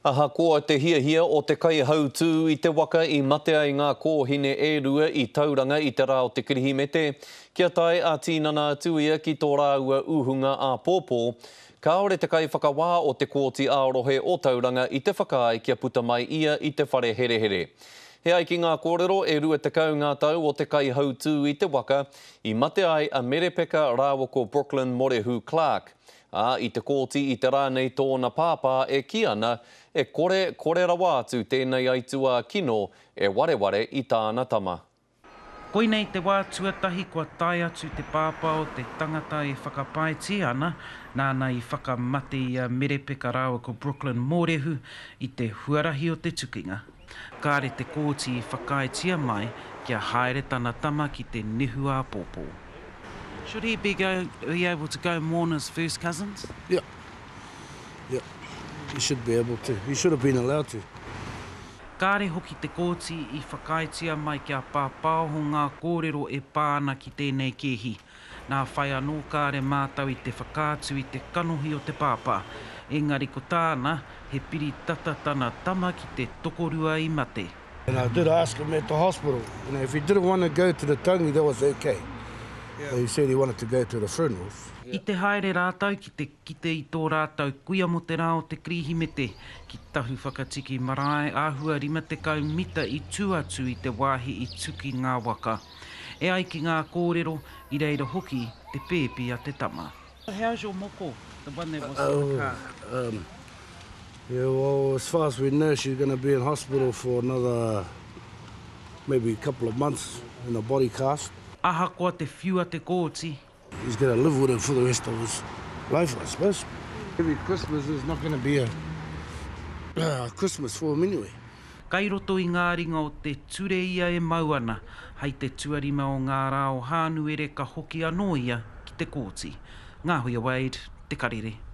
Ahakoa te hiahia o te kaihautū i te waka i mate ai ngā kōhine e rua i Tauranga i te rā o te Kirihimete, kia tae ā-tīnana atu ia ki tō rāua uhunga āpōpō, kāore te kaiwhakawā o te Kōti ā-Rohe o Tauranga i te whakaae kia puta mai ia i te whare herehere. He ai ki ngā kōrero, e 20 ngā tau o te kaihautū i te waka i mate ai a Merepeka rāua ko Brooklyn Morehu Clark. Ā, i te kōti i te rā nei tōna pāpā e kī ana, e kore, kore rawa atu tēnei aituā kino e wareware i tāna tama. Koinei te wā tuatahi kua tae atu te pāpā o te tangata e whakapaetia ana, nāna i whakamate i a Merepeka rāua ko Brooklyn Mōrehu i te huarahi o te tukinga. Kāre te kōti i whakaaetia mai kia haere tana tama ki te nehu āpōpō. Should he be go be able to go mourn his first cousins? Yeah. Yeah. He should be able to. He should have been allowed to. Kāre hoki te kōti i whakaaetia mai kia pāpāoho ngā kōrero e pā ana ki tēnei kēhi. Nā whai anō kāre mātau i te whakaatu i te kanohi o te pāpā. Engari ko tāna, he piri tata tana tama ki te tokorua i mate. And I did ask him at the hospital, you know, if he didn't want to go to the tangi, that was okay. But he said he wanted to go to the funerals. I te haere rātou ki te kite i tō rātou kuia mō te rā o te Kirihimete, ki Tahuwhakatiki Marae, āhua 50 mita i tū atu i te wāhi i tuki ngā waka. E ai ki ngā kōrero, i reira hoki te pēpi a te tama. How's your moko, the one that was in the car? Oh, um, yeah, well, as far as we know, she's going to be in hospital for another maybe a couple of months in a body cast. Ahakoa te whiu a te kōti. He's going to live with it for the rest of his life, I suppose. Every Christmas is not going to be a, a Christmas for him anyway. Kai roto i ngā ringa o te ture ia e mau ana, hai te tuarima o ngā rā o Hānuere ka hoki anō ia ki te kōti. Ngāhuia Wade, Te Karere.